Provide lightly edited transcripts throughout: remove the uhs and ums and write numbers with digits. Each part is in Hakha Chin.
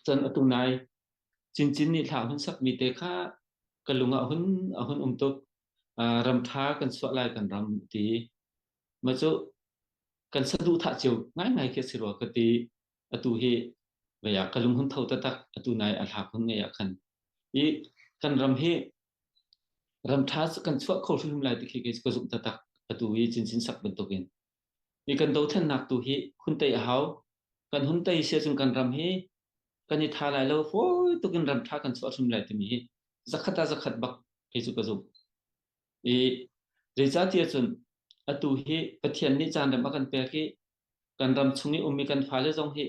Cun atu nai Cincin nih thla hun sakmi te kha ka lung ah hun a hun um tuk. Ram ṭha kan chuah lai kan ram ti. Mah cu kan saduhthah cio ngaingai khi a si rua ka ti. Atu hi vei ah ka lung hun tho taktak atu nai a hlak hun ngei ah khan. I kan ram hi ram ṭha kan chuah kho hrimhrim lai ti khi kei ka zumh taktak atu hi cincin sak bantukin. I kan dothlennak tu hi hun tei a hau. Kan hun tei si ahcun kan ram hi kan i tha lai lo fawi tuk in ram ṭha kan chuah hrim lai timi hi zakhat ah zakhat bak kei cu ka zumh. I zeicahtiah cun atu hi Pathian nih caan rem a kan pek i kan ram chung i ummi kan fale zong hi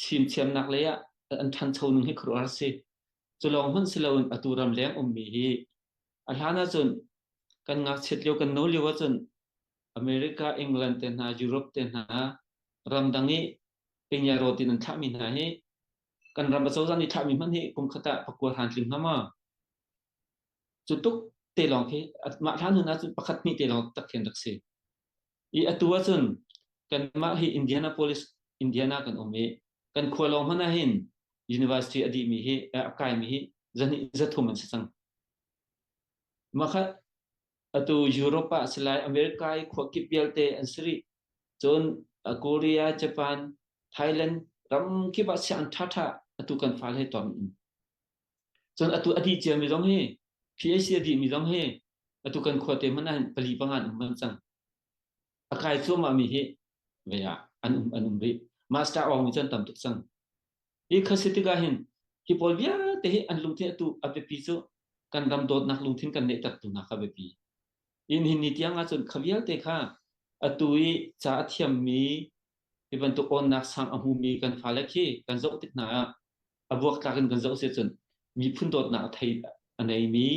fimthiamnak lei ah an ṭhancho ning hi khuaruahhar a si. Cu lawng hmanh si loin atu ram leng ummi hi a hlan ahcun kan ngakchiat lio kan no lio ahcun America, England te hna, Europe te hna ramdang i Pingyaro tin an thlahmi hna hi kan ram acozah nih thlahmi hmanh hi kum khat ah pakua hlan tling hnga maw? Cu tuk te lawng khi mah hlan hun ahcun pakhat hnih te lawng tak khin rak si. I atu ahcun kanmah hi Indianapolis, Indiana kan um i kan khua lawng hmanh ah hin university a dihmi hi a kaimi hi zahnih zathum an si cang. Mah kha atu Europe ah si lai America i khua kip vialte an si rih. Cun Korea, Japan, Thailand ram kip ah sianginn ṭhaṭha atu kan fale he ton in. Cun atu a dih ciami zong hi PhD a dihmi zong hi atu kan khuate hmanh ah hin pali panga an um manh cang. A kai cuahmah mi hi vei ah an um an um rih. Master awngmi cu an tam tuk cang. Hi kha si tikah hin hi pawl vialte hi an lungthin atu a biapi cu kan ram dawtnak lungthin kan neih tak tu hna kha biapi. In hin ni tiang ahcun kha vialte kha atu i ca a thiammi hi bantuk awnnak sang a hmumi kan fale khi kan zoh tik hna ah a buaktlak in kan zoh si cun miphun dawtnak a thei a neimi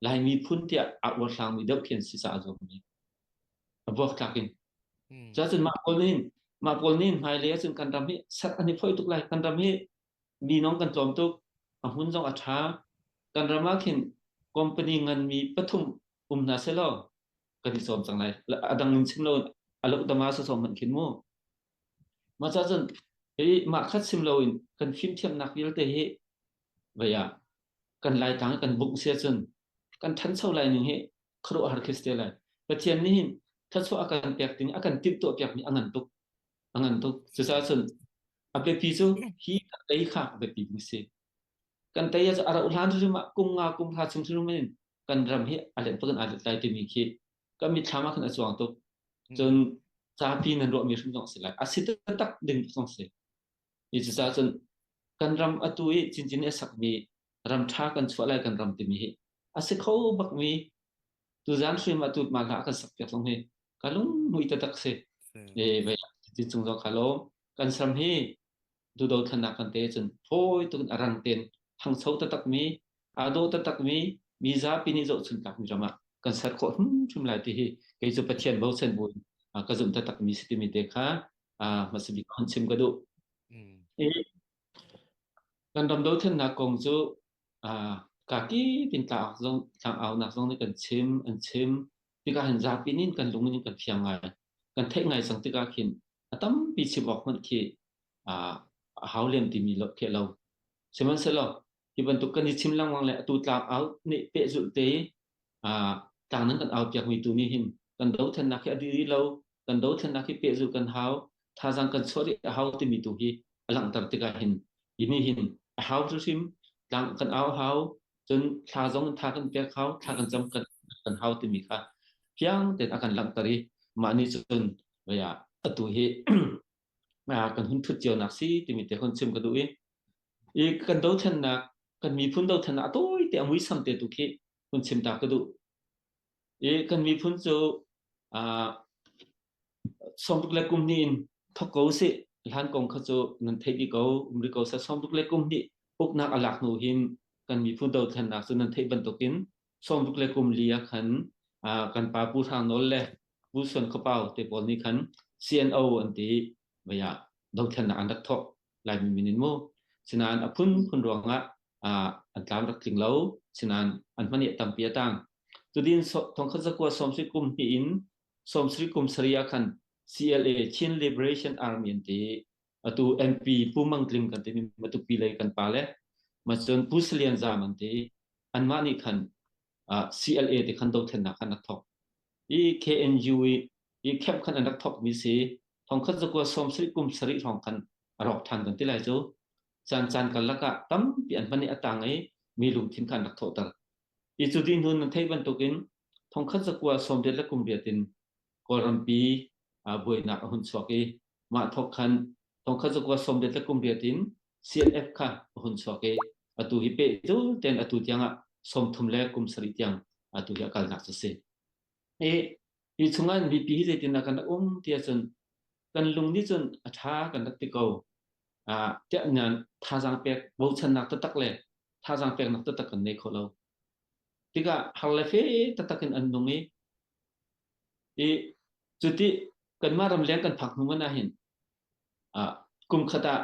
Lai miphun tiah aa uarhlangmi deuh khi an si caah zuammi a buaktlak in. Cuacun mah pawl nih mah pawl nih hmailei ahcun kan ram hi sat an i foih tuk lai. Kan ram hi mi nong kan tlawm tuk, a hmun zong a ṭha. Kan ram ah khin company nganmi pathum um hna selaw kan i sawm cang lai. A dang in chim lo a lo dama sa sawm hmanh khin mu. Mah ca cun hi mah khat sim loin kan fimthiamnak vialte hi vei ah kan Laitlang kan bungh si ahcun kan ṭhancho lai ning hi khuaruahhar khi si te lai. Pathian nih hin thluachuah a kan pek ding a kan timhtuah piakmi a ngan tuk. A ngan tuk. Cucaah cun a biapi cu hi kan tei kha a biapi ding si. Kan tei ah a rauh hlan hrim ah kum nga kum hra chung hrim in kan ram hi a let bak in aa let lai timi khi kan mitthlam ah khan a cuang tuk. Cun zapi nan ruahmi hrim zong a si lai. A si taktak ding zong si. Hi cucaah cun kan ram atu i cincin i a sakmi ram ṭha kan chuah lai kan ram timi hi a si kho bakmi tuzan hrim ah tut ma hla kan sak piak zong hi ka lung mui taktak si. E vei cin cung zong kha lawm kan sam hi dudo thlannak kan te cun fawi tuk in a rang ten thangcho taktakmi aa dawh taktakmi mi zapi nih zohchun tlakmi ram ah kan ser khawh hrimhrim lai ti hi kei cu Pathian bochan bu in ka zumh taktakmi si timi te kha hmasa bik hun chim ka duh. I kan ram dothlennak kong cu kaki tin tlang zong tlang aunak zong nih kan chim an chim tikah hin zapi nih kan lung in kan fiang ngai kan theih ngai cang tikah khin a tampi chim awk hmanh khi a hau lem timi lo khi lo sihmanhsehlaw hi bantuk kan i chim lengmang le atu tlang au nih pehzulh te tlang nan kan au piakmi tu nih hin kan dothlennak hi a dih rih lo kan dothlennak hi pehzulh kan hau thazaang kan chuah rih a hau timi tu hi a langhter tikah hin hi nih hin a hau hrimhrim tlang kan au hau cun thla zong tha kan pek hau thla kan cam kan kan hau timi kha fiang tein a kan langhter i mah nih cun vei ah atu hi kan hun thut cio nak si timi te hun chim ka duh i i kan dothlennak kan miphun dothlennak a tawi te a muisam te tu khi hun chim ta ka duh i kan miphun cu sawmruk le kum hnih in thok ko sih hlan kong kha cu nan theih dih ko um rih ko seh sawmruk le kum hnih uknak a lak hnu hin kan miphun dothlennak cu nan theih bantukin sawmruk le kum li ah khan kan pa Pu Hrang Nawl le Pu Suan Khuapau te pawl nih khan CNO an ti vei ah dothlennak an rak thawk Laimi min in mu sinain a phunphun ruangah an tlam rak tling lo sinain an hman i tampi a tang tudin thongkhat zakua sawmsarih kum hnih in sawmsarih kum sarih ah khan CLA Chin Liberation Army an ti. Atu MP Pu Mang Tling kan timi Matupi lei kan pa le ma cun Pu Salian Zam an ti anmah nih khan CLA te khan dothlennak khan rak thok. I KNU i i camp khan an rak thok mi si thongkhat zakua sawm sarih kum sarih hrawng khan a rawk than kan ti lai cu caan caan karlak ah tampi an hman i a tang i mi lungthin kha an rak thawhter. I cu dih hnu nan theih bantukin thongkhat zakua sawmriat le kum riat in Kawlrampi buainak a hun chuak i mah thawk khan thongkhat zakua sawmriat le kum riat in CNF kha a hun chuak i atu hi peh ten atu tiangah 30 le kum sarih tiang atu hi a kalnak cu si. I hi chungah mipi hi zeitindah kan rak um ti ahcun kan lung nih cun a ṭha kan rak ti ko. Tiah nan thazaang pek bochannak taktak le thazaang peknak taktak kan nei kho lo. Tikah har le fe taktak in an nung i i cuti kanmah ramleng kan phak hnu man ahhin kum khat ah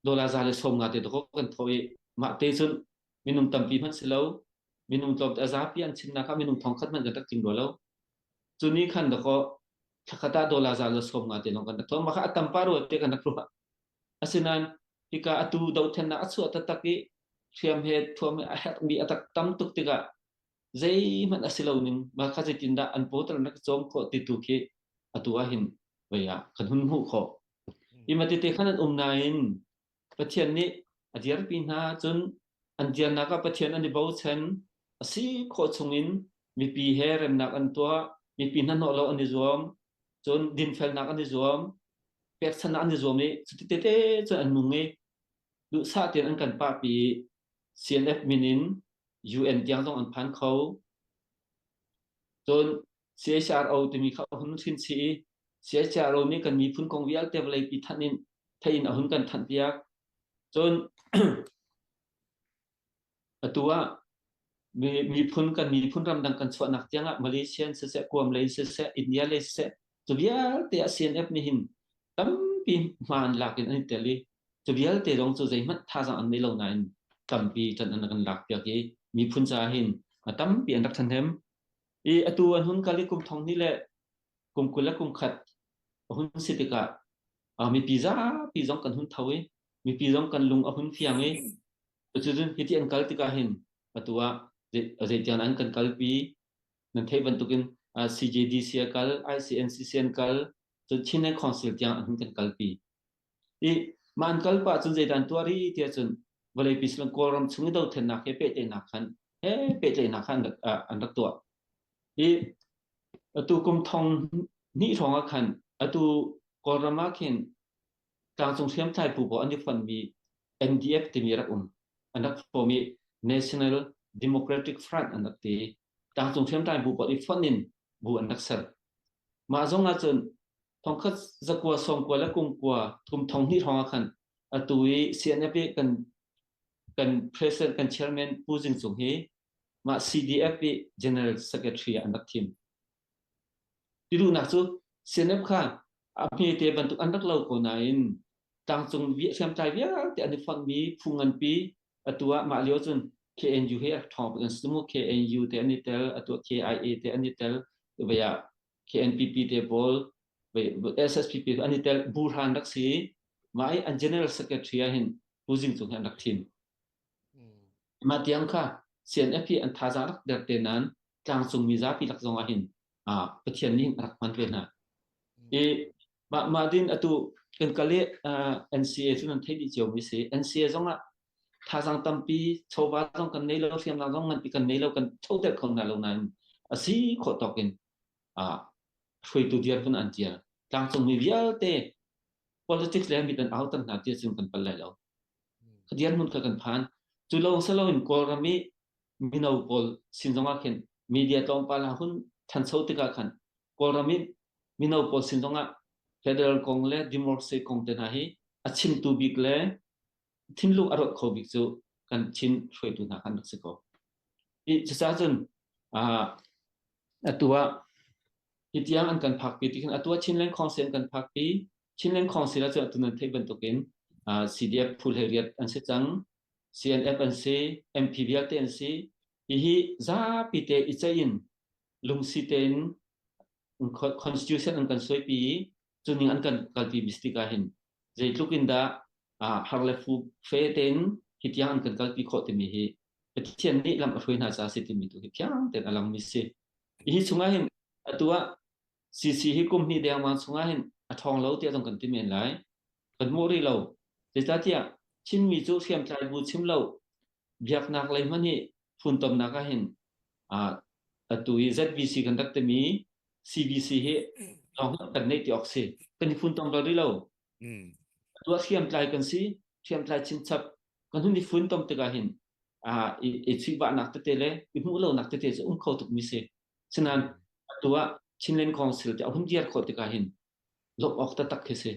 dollar za le sawm nga te dawk kan thawh i mah te cun minung tampi hmanh si lo minung tlawm a zapi an chimnak ah minung thong khat hmanh kan rak tling rua lo. Cu ni khan dakaw thlakhat ah dollar za le sawm nga te lawng kan rak thawh. Mah kha a tam pa rua te kan rak ruah. Asinain hika atu dothlennak a chuah taktak i hriam he thuam he a herhmi a tak tam tuk tikah zeihmanh a si lo ning mah kha zeitindah an pawter na ka cawm khawh ti tu khi atu ah hin vei ah kan hun hmuh khawh. Hi ma tete khan an um nain Pathian nih a dirpi hna cun an dirnak ah Pathian an i bochan a si khawh chungin mipi he remnak an tuah mipi hnahnawh lo an i zuam cun dinfelnak an i zuam pekchannak an i zuam i cuti tete cun an nung i duhsah tein an kan pahpi i CNF min in UN tiang zong an phan kho cun CHRO timi kha a hun hrin chih i CHRO nih kan miphun kong vialte vawleipi thanh in theih in a hun kan thanh piak. Cun atu ah miphun kan miphun ramdang kan chuahnak tiangah Malaysia in siseh, Guam lei siseh, India lei siseh, cu vialte ah CNF nih hin tampi hma an lak in an i tel i cu vialte zong cu zeihmanh thazaang an nei lo nain tampi ṭan an kan lak piak i miphun caah hin a tampi an rak ṭhahnem. I atu an hun kal i kum thong hnih le kum 20 le kum khat a hun si tikah mipi zapi zong kan hun tho i mipi zong kan lung a hun fiang i cucun hiti an kal tikah hin atu ah zeitiang an kan kalpi nan theih bantukin CJDC a kal ICNCC an kal cun Chinland Council tiang an hun kan kalpi i mah an kal pah cun zeidah an tuah rih tiah cun vawleipi silang Kawlram chung i dothlennak he pehtlaihnak khan he pehtlaihnak khan an rak tuah i atu kum thong hnih hrawng ah khan atu Kawlram ah khin tlangcung hriamtlai phu pawl an i fonhmi NDF timi rak um. An rak form i National Democratic Front an rak ti. Tlangcung hriamtlai bu pawl i fonh in bu an rak ser. Mah zong ah cun thongkhat zakua sawmkua le kumkua kum thong hnih hrawng ah khan atu i CNF i kan kan president kan chairman Pu Zing Cung hi mah CDF i General Secretary ah an rak thim. Ti duhnak cu CNF kha a hmete bantuk an rak lo ko nain tlangcung hriamtlai vialte an i fonhmi phu nganpi atu ah mah lio cun KNU he a ṭhawng bik an si mu KNU te an i tel atu ah KIA te an i tel vei ah KNPP te pawl SSPP an i tel burhan rak si mah i an general secretary ah hin Pu Zing Cung hi an rak thim. Mah tiang kha CNF hi an thazaang rak der te nain tlangcung mi zapi lak zong ah hin Pathian nih a rak hman ve hna. I mah mah din atu kan kal i NCA cu nan theih dih cio mi si. NCA zong ah thazaang tampi chawva zong kan nei lo hriamnam zong nganpi kan nei lo kan choter kho hna lo nain a si khawh tawk in hruaitu dirhmun an tial. Tlangcung mi vialte politics le mit an auter hna ti cun kan pal lai lo. Kha dirhmun kha kan phan. Cu lo silo in Kawlram i mino pawl sin zongah khin media tlawmpal a hun thancho tikah khan Kawlram i mino pawl sin zongah federal kong le democracy kong te hna hi a chimtu bik le thinlung a rawt kho bik cu kan Chin hruaitu hna khan rak si ko. I cucaah cun atu ah hi tiang an kan phakpi ti khan atu ah Chinland Council an kan phakpi Chinland Council ah cun atu nan theih bantukin CDF phu hlei riat an si cang CNF an si MP vialte an si hihi zapi te i ceih in lungsi tein constitution an kan suaipi i cuning an kan kalpi mi si tikah hin. Zeitluk in dah har le fu fe tein hi tiang an kan kalpi khawh timi hi Pathian nih lam a hruai hna caah si timi tu hi fiang tein a langmi si. Hi chungah hin atu ah CC hi kum hnih dengmang chungah hin a ṭhawng lo tiah zong kan ti men lai. Kan hmuh rih lo. Zeicahtiah Chinmi cu hriamtlai bu chim lo biaknak lei hmanh hi funtomnak ah hin atu i ZBC kan rak timi CBC hi lawng kan neih ti awk si. Kan i funtom bal rih lo. Atu ah hriamtlai kan si, hriamtlai chinchap kan hun i funtom tikah hin i chuihvahnak tete le i hmuh lonak tete cu um kho tukmi si. Sinain atu ah Chinland Council te a hun dir khawh tikah hin lawmh awk taktak khi si.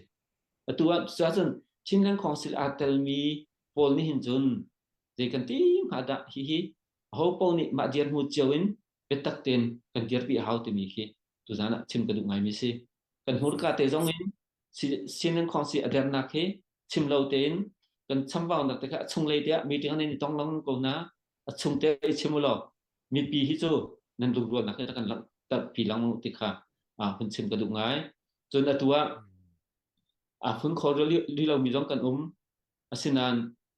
Atu ah cuahcun Chinland Council aa telmi pawl nih hin cun zei kan ti hnga dah hihi aho paoh nih mah dirhmu cio in biatak tein kan dirpi a hau timi khi tuzan ah chim ka duh ngaimi si. Kan hmurka te zong in Chinland Council a dernak hi chim lo tein kan chambaunak te kha a chunglei te ah meeting an i tong lengmang ko hna a chung te i chim u law mipi hi cu nan lungrualnak hi kan langhterpi lengmang ti kha hun chim ka duh ngai. Cun atu ah aa fun kho rih lomi zong kan um. Asinain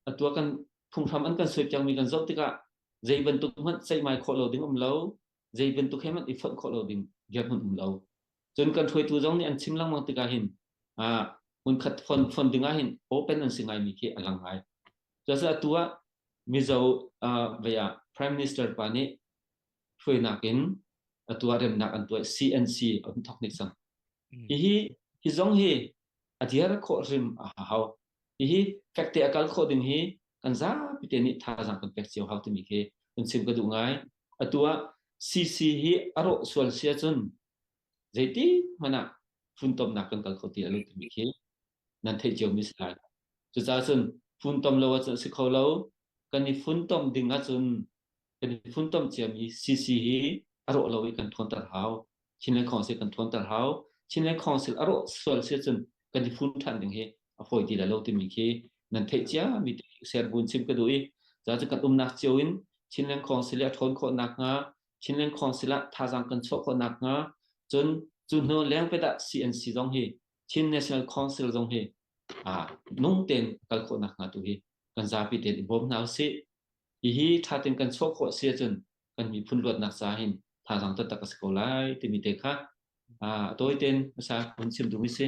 atu ah kan phunghram an kan suaipiakmi kan zoh tikah zei bantuk hmanh ceihmai khawh lo ding um lo, zei bantuk he hmanh i fonh khawh lo ding dirhmun um lo. Cun kan hruaitu zong nih an chim lengmang tikah hin hmunkhat fon fon ding ah hin open an si ngaimi khi a lang ngai. Cucaah atu ah Mizo vei ah Prime Minister pa nih hruainak in atu ah remnak an tuah CNC an thawk hnik cang. Hihi hi zong hi a dir khawh hrim a hau. Hihi fekte a kal khawh ding hi kan zapi te nih thazaang kan pek cio hau timi khi kan chim ka duh ngai. Atu ah CC hi a rawh sual sia cun zeiti hmanh ah funtomnak kan kal kho ti lo timi khi nan theih ciomi si lai. Cucaah cun funtom lo ahcun a si kho lo. Kan i funtom ding ahcun kan i funtom ciami CC hi a rawh lo i kan ṭhawnter hau. Chinland Council kan ṭhawnter hau. Chinland Council a rawh sual si ahcun kan i fun ṭhan ding hi a fawi ti lai lo timi khi nan theih ciami ser buin chim ka duh i cucaah cun kan umnak cio in Chinland Council i a ṭhawn khawh nakhnga Chinland Council ah thazaang kan chuah khawh nakhnga cun cu hnu lengpet ah CNC zong hi Chin National Council zong hi nung tein kal khawh nakhnga tu hi kan zapi tein i bawm hna usih. Hihi ṭha tein kan chuah khawh si ahcun kan miphun luatnak ca hin thazaang taktak a si ko lai timi te kha a tawi tein hmasa hun chim duhmi si.